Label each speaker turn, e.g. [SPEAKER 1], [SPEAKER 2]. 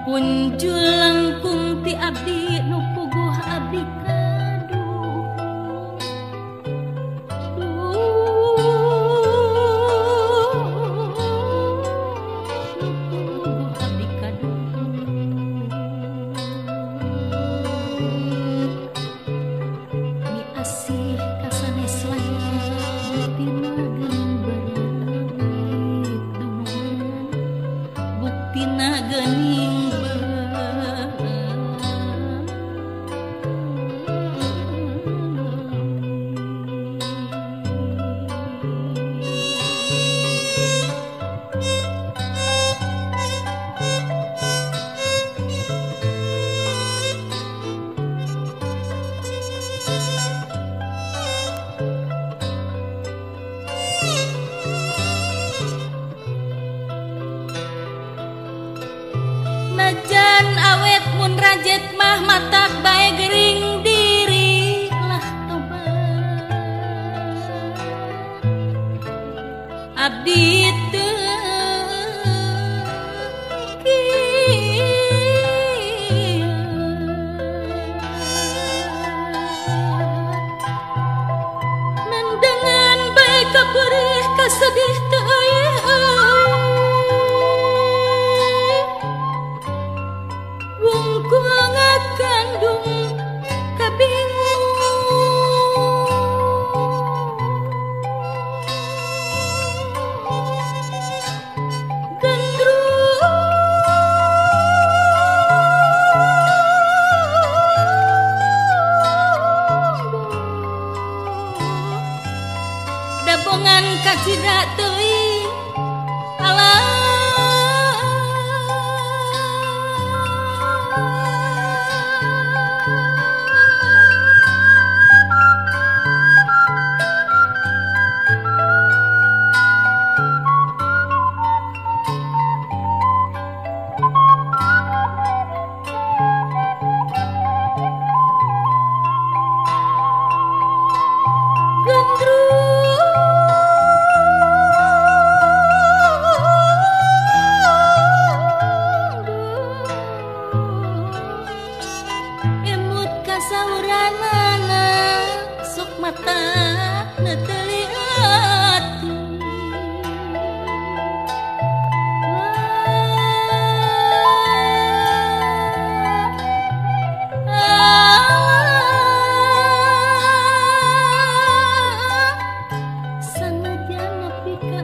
[SPEAKER 1] Punjul langkung ti abdi nu puguh abdi kaduh. Nu puguh abdi kaduh. Mi asih kasanes lain buktina geuning berit dumungan buktina geuning. Najan awet mun rajet mah matak bae gering diri lah tobat. Abdi teu kieu nendengan bae kaperih kasedih teu euy. Kandung kabingung gandrung dabongan kacida teuing alah. Sauranana sok mata neuteli ati. Sanajan nepi ka